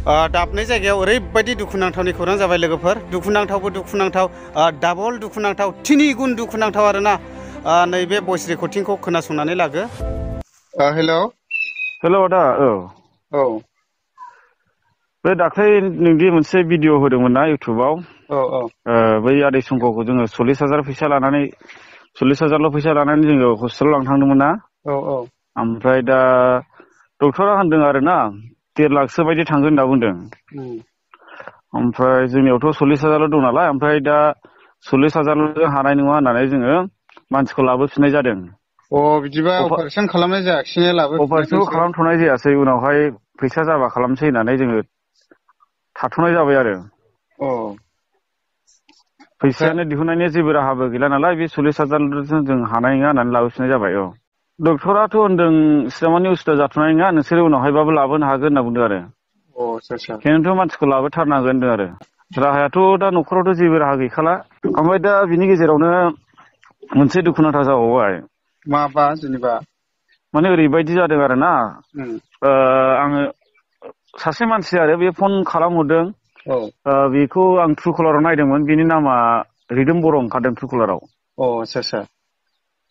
दाबनै जायगायाव ओरैबायदि दुखुनांथावनि खौरां जाबाय लोगोफोर दुखुनांथावबो दुखुनांथाव डाबल दुखुनांथाव थिनि गुन दुखुनांथाव आरोना नैबे भइस रेकर्डिंखौ खोनासंनानै लागो हेल' आदा औ बे दाख्लै नोंदि मोनसे भिडिअ होदोंमोन ना इउटुबाव बै आदै संगखौ जोङो 40,000 फैसा लानानै 40,000ल' फैसा लानानै जोङो हस्पिटालाव लांनो थांदोंमोन ना ओमफ्राय दा डक्टरा होनदों आरोना 1.5 लाखसो बायदि थांगोन होनना बुंदों ओमफ्राय जोंनियावथ' 40,000ल' दं नालाय ओमफ्राय दा 40,000ल' हानाय नङा होननानै जोङो मानसिखौ लाबोफिननाय जादों बिदिबा अपारेसन खालामनाय जायाखिसै अपारेसनखौ खालामथ'नाय जायासै उनावहाय फैसा जाबा खालामसै होननानै जोङो थाथ'नाय जाबाय आरो फैसायानो दिहुननायनि जेबो राहाबो गैला नालाय बे 40,000जों जों हानाय नङा होननानै लाबोफिननाय जाबाय डक्टराथ' होनदों सिगांनि उसुबिदा जाथ'नाय नङा नोंसोरो उनावहायबाबो लाबोनो हागोन होनना बुंदों आरो खिन्थु मानसिखौ लाबोथारनांगोन होनदों आरो राहायाथ' दा न'खरावथ' जेबो राहा गैखाला ओमफ्राय दा बिनि गेजेरावनो मोनसे दुखुनांथाव जाबावबाय माबा जेनेबा माने ओरैबायदि जादों आरो ना आङो सासे मानसि आरो बे फन खालामहरदों बेखौ आं ट्रुकलाराव नायदोंमोन बिनि नामा रिदोम बर' ओंखारदों ट्रुकलाराव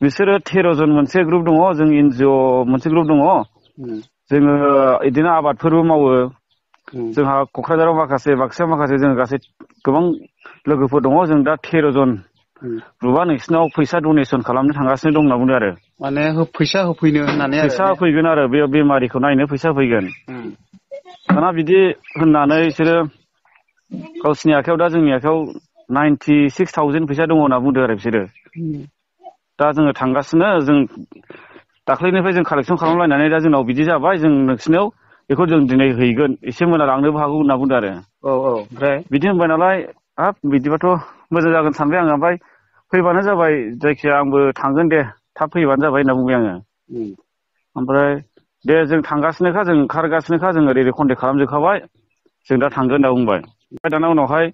बिसोरो 13 जन मोनसे ग्रुप दङ जों एनजिअ मोनसे ग्रुप दङ जोङो बिदिनो आबादफोरबो मावो जोंहा क'क्राझाराव माखासे बाक्सायाव माखासे जों गासै गोबां लोगोफोर दङ जों दा 13 जन ग्रुपआ नोंसिनाव फैसा डनेसन खालामनो थांगासिनो दं होनना बुंदों आरो माने फैसा होफैनो होननानै फैसा होफैगोन आरो बे बेमारिखौ नायनो फैसा फैगोन दाना बिदि होननानै बिसोरो गावसिनि आखायाव दा जोंनि आखायाव 96,000 फैसा दङ होनना बुंदों आरो बिसोरो दा जोङो थांगासिनो जों दाख्लैनिफ्राय जों कालेक्सन खालामलायनानै दा जोंनाव बिदि जाबाय जों नोंसिनाव बेखौ जों दिनै हैगोन एसे मोना लांनोबो हागौ होनना बुंदों आरो ओमफ्राय बिदि होनबाय नालाय हाब बिदिबाथ' मोजां जागोन सानबाय आङो ओमफ्राय फैबानो जाबाय जायखिया आंबो थांगोन दे थाब फैबानो जाबाय होनना बुंबाय आङो ओमफ्राय दे जों थांगासिनोखा जों ओंखारगासिनोखा जों ओरै कन्टेक्ट खालामजोबखाबाय जों दा थांगोन होनना बुंबाय ओमफ्राय दाना उनावहाय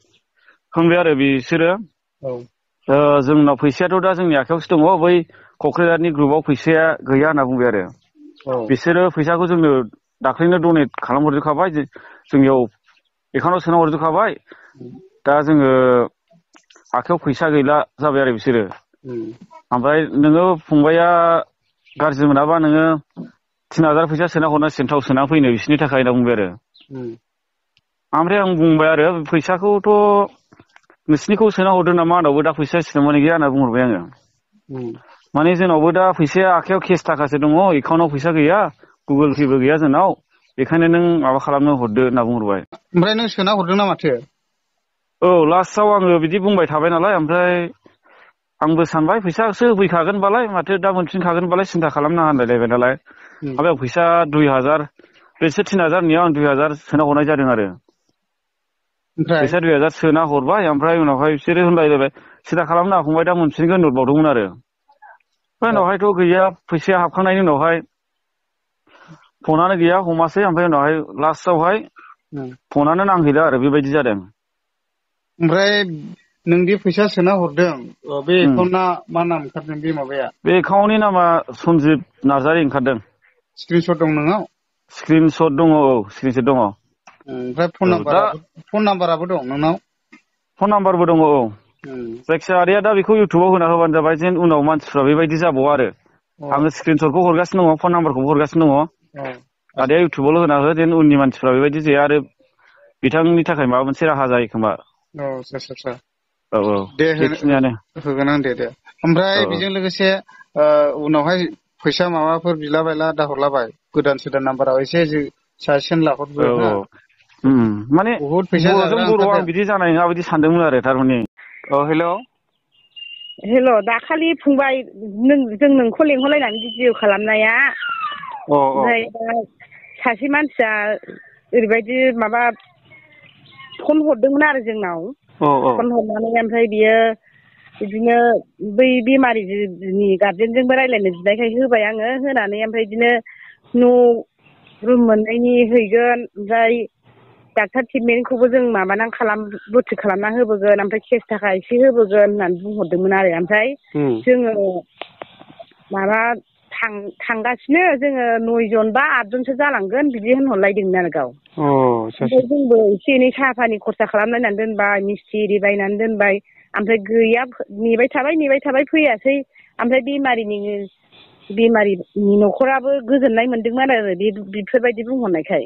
होनबाय आरो बिसोरो जोंनाव फैसायाथ' दा जोंनि आखायावसो दङ बै क'क्राझारनि ग्रुपआव फैसाया गैया होनना बुंबाय आरो बिसोरो फैसाखौ जोंनो दाख्लैनो डनेट खालामहरजोबखाबाय जोंनियाव एकाउन्टाव सोना हरजोबखाबाय दा जोङो आखायाव फैसा गैला जाबाय आरो बिसोरो ओमफ्राय नोङो फंबाया गाज्रि मोनाबा नोङो 3,000 फैसा सोना हरनांसिगोन थाव सोना फैनो बिसोरनि थाखाय होनना बुंबाय आरो ओमफ्राय आं बुंबाय आरो फैसाखौथ' नोंसिनिखौ सोना हरदों नामा आंनावबो दा फैसा सोनायानो गैया होनना बुंहरबाय आङो माने जोंनावबो दा फैसाया आखायाव केस थाखासो दङ एकाउन्टाव फैसा गैया गुगोल पेबो गैया जोंनाव बेखायनो नों माबा खालामनो हरदो होनना बुंहरबाय ओमफ्राय नों सोना हरदों ना माथो लास्टआव आङो बिदि बुंबाय थाबाय नालाय ओमफ्राय आंबो सानबाय फैसासो होफैखागोनबालाय माथो दा मोनफिनखागोनबालाय सिन्था खालामनाङा होनलायलायबाय नालाय ओमफ्राय आं फैसा 2,000 बिसोर 3,000 नियाव आं 2,000 सोना हरनाय जादों आरो फैसा 2,000 सोना हरबाय ओमफ्राय उनावहाय बिसोरो होनलायलायबाय सिन्था खालामनाङा फंबाय दा मोनफिनगोन होनहरबावदोंमोन आरो ओमफ्राय उनावहायथ' गैया फैसाया हाबखांनायनि उनावहाय फनानो गैया हमासै ओमफ्राय उनावहाय लास्टआवहाय फनानो नांहैला आरो बेबायदि जादों ओमफ्राय नोंदि फैसा सोना हरदों बे एकाउन्टआ मा नाम ओंखारदों बे माबाया बे एकाउन्टनि नामा सन्जिब नार्जारि ओंखारदों स्क्रिनशट दं नोंनाव स्क्रिनशट दङ स्क्रिनशट दङ ओमफ्राय फन नाम्बाराबो दं नोंनाव फन नाम्बारबो दङ जायखिजाया आदाया दा बेखौ इउटुबाव होना होबानो जाबाय जेन उनाव मानसिफ्रा बेबायदि जाबावा आरो आङो स्क्रिनशटखौ हरगासिनो दङ फन नाम्बारखौबो हरगासिनो दङ आदाया इउटुबावल' होना हो जेन उननि मानसिफ्रा बेबायदि जाया आरो बिथांनि थाखाय माबा मोनसे राहा जायो खोमा दे बेखिनियानो होगोन आं दे ओमफ्राय बेजों लोगोसे उनावहाय फैसा माबाफोर बिला बायला दाहरलाबाय गोदान नाम्बाराव एसे साजेसन लाहरबो माने बहुद फैसा बर'जों बर' आं बिदि जानाय नङा बिदि सानदोंमोन आरो थारमाने हेल' दाखालि फंबाय जों नोंखौ लेंहरलायनानै भिडिअ खालामनाया ओमफ्राय दा सासे मानसिया ओरैबायदि माबा फन हरदोंमोन आरो जोंनाव फन हरनानै ओमफ्राय बियो बिदिनो बै बेमारिनि गार्जेनजोंबो रायज्लायनो बिनायखाय होबाय आङो होनानै ओमफ्राय बिदिनो न' रुम मोननायनि हैगोन ओमफ्राय डाक्टार ट्रिटमेन्टखौबो जों भर्ति खालामना होबोगोन ओमफ्राय केस थाखा एसे होबोगोन होननानै बुंहरदोंमोन आरो ओमफ्राय जोङो थांगासिनो जोङो 9 जन बा 8 जनसो जालांगोन बिदि होनहरलायदोंमोन आरो गाव। ओमफ्राय जोंबो एसे एनै साहा पानि खरसा खालामलायनानै दोनबाय, मिस्थि एरि बायनानै दोनबाय। ओमफ्राय गैया नेबाय थाबाय फैयासै। ओमफ्राय बेमारिनि न'खराबो गोजोननाय मोनदोंमोन आरो बेफोरबायदि बुंहरनायखाय।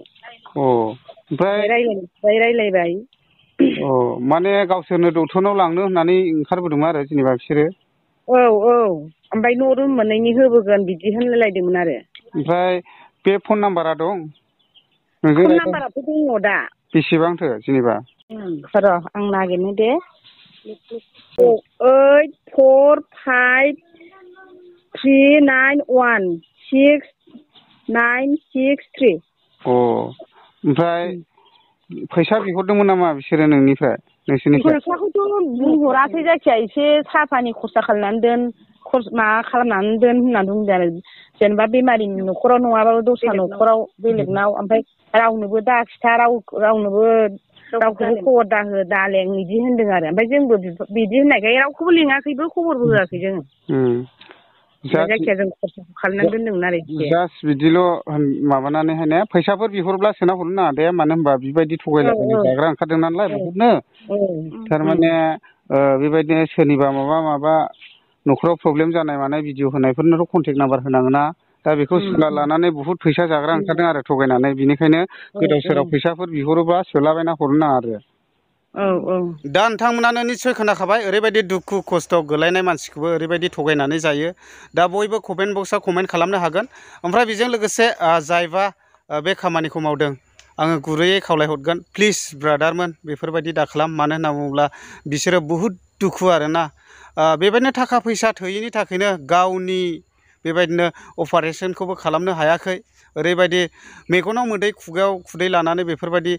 ओमफ्राय रायलायबाय। माने गावसोरनो डक्टरनाव लांनो होननानै ओंखारबोदोंमोन आरो जेनेबा बिसोरो। औ ओमफ्राय न' रुम मोननैनि होबोगोन बिदि होनलायलायदोंमोन आरो। ओमफ्राय बे फन नाम्बारा दं? फन नाम्बाराथ' दङ दा। बेसेबांथो जेनेबा? र' आं नागिरनो दे। 8453916963। ओमफ्राय फैसा बिहरदोंमोन नामा बिसोरो नोंसोरनिफ्राय? फैसाखौथ' बुंहराखै, जायखिया एसे साहा पानि खरसा खालामनानै दोन, माबा खालामनानै दोन होननानै बुंदों आरो। जेनेबा बेमारिनि न'खराव नङाबाबो दस्रा न'खराव बेलेगनाव। ओमफ्राय रावनोबो दा खिथा, रावखौबो खबर दाहो दालें बिदि होनदों आरो। ओमफ्राय जोंबो बिदि होननायखाय रावखौबो लिङाखैबो, खबरबो होआखै जोङो। जायखिया जों खरसाखौ खालामनानै दोनदोंमोन आरो। जास्ट बिदिल' माबानानैहाय फैसाफोर बिहरब्ला सोना हरनो नाङा दे, मानो होनबा बिबायदि थगायलाबायनाय जाग्रा ओंखारदों नालाय बहुदनो। थारमाने बेबायदिनो सोरनिबा माबा न'खराव प्रब्लेम जानाय मानाय भिडिअ होनायफोरनोथ' कन्टेक्ट नाम्बार होनाङोना। दा बेखौ सुला लानानै बुहुद फैसा जाग्रा ओंखारदों आरो थगायनानै। बिनिखायनो गोदाव सोराव फैसाफोर बिहरोबा सोलाबायना हरनो नाङा आरो। दा नोंथांमोनानो निस्सय खोनाखाबाय, ओरैबायदि दुखु खस्थ' गोलैनाय मानसिखौबो ओरैबायदि थगायनानै जायो। दा बयबो कमेन्ट बक्सआव कमेन्ट खालामनो हागोन। ओमफ्राय बेजों लोगोसे जायबा बे खामानिखौ मावदों, आङो गुरैयै खावलायहरगोन, प्लिज ब्रादारमोन बेफोरबायदि दाखालाम। मानो होनना बुङोब्ला बिसोरो बुहुद दुखु आरोना। बेबायदिनो थाखा फैसा थोयैनि थाखायनो गावनि बेबायदिनो अपारेसनखौबो खालामनो हायाखै। ओरैबायदि मेगनाव मोदै खुगायाव खुदै लानानै बेफोरबायदि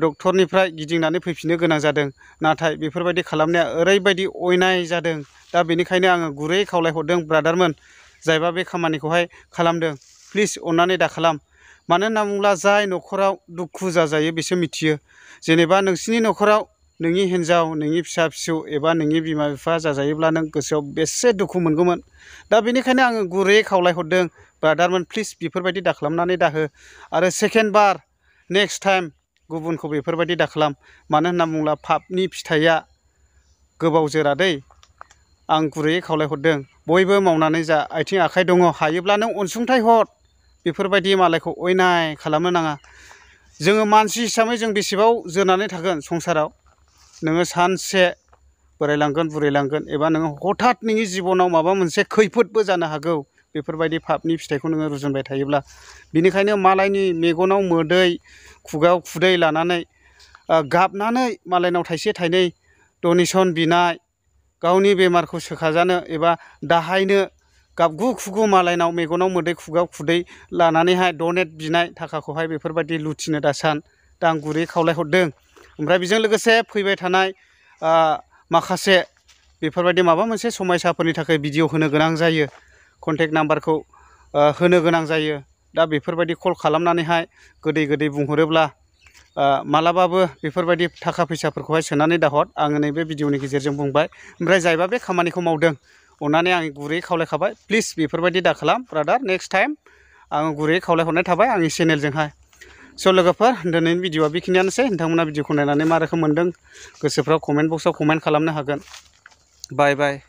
डक्टरनिफ्राय गिदिंनानै फैफिननो गोनां जादों। नाथाय बेफोरबायदि खालामनाया ओरैबायदि अयनाय जादों। दा बेनिखायनो आङो गुरै खावलायहरदों, ब्रादारमोन जायबा बे खामानिखौहाय खालामदों, प्लिज अननानै दाखालाम। मानो होनना बुङोब्ला जाय न'खराव दुखु जाजायो बिसो मिथियो। जेनेबा नोंसिनि न'खराव नोंनि हिन्जाव, नोंनि फिसा फिसौ एबा नोंनि बिमा बिफा जाजायोब्ला नों गोसोआव बेसे दुखु मोनगौमोन। दा बेनिखायनो आङो गुरैयै खावलायहरदों, ब्रादारमोन प्लिज बेफोरबायदि दाखालामनानै दाहो। आरो सेकेन्ड बार नेक्स्ट टाइम गुबुनखौ बेफोरबायदि दाखालाम। मानो होनना बुङोब्ला पापनि फिथाइया गोबाव जोरा दै। आं गुरैयै खावलायहरदों, बयबो मावनानै जा, आथिं आखाइ दङ, हायोब्ला नों अनसुंथाइ हर। बेफोरबायदि मालायखौ अयनाय खालामनो नाङा। जोङो मानसि हिसाबै जों बेसेबां जोरनानै थागोन संसाराव। नोङो सानसे बोरायलांगोन बुरैलांगोन, एबा नोङो हथात नोंनि जिबनाव माबा मोनसे खैफोदबो जानो हागौ बेफोरबायदि पापनि फिथाइखौ नोङो रुजुनबाय थायोब्ला। बिनिखायनो मालायनि मेगनाव मोदै खुगायाव खुदै लानानै गाबनानै मालायनाव थाइसे थाइनै डनेसन बिनाय, गावनि बेमारखौ सोखाजानो एबा दाहायनो गाबगु खुगु मालायनाव मेगनाव मोदै खुगायाव खुदै लानानैहाय डनेट बिनाय थाखाखौहाय बेफोरबायदि लुथिनो दासान। दा आं गुरै खावलायहरदों। ओमफ्राय बेजों लोगोसे फैबाय थानाय माखासे बेफोरबायदि माबा मोनसे समयसाफोरनि थाखाय भिडिअ होनो गोनां जायो, कन्टेक्ट नाम्बारखौ होनो गोनां जायो। दा बेफोरबायदि कल खालामनानैहाय गोदै बुंहरोब्ला मालाबाबो बेफोरबायदि थाखा फैसाफोरखौहाय सोनानै दाहर। आङो नैबे भिडिअनि गेजेरजों बुंबाय। ओमफ्राय जायबा बे खामानिखौ मावदों, अननानै आं गुरैयै खावलायखाबाय, प्लिज बेफोरबायदि दाखालाम ब्रादार। नेक्स्ट टाइम आङो गुरैयै खावलायहरनाय थाबाय आंनि चेनेलजोंहाय। स' लोगोफोर, दिनैनि भिडिअआ बेखिनियानोसै। नोंथांमोना भिडिअखौ नायनानै मा रोखोम मोनदों गोसोफ्राव कमेन्ट बक्सआव कमेन्ट खालामनो हागोन। बाय बाय।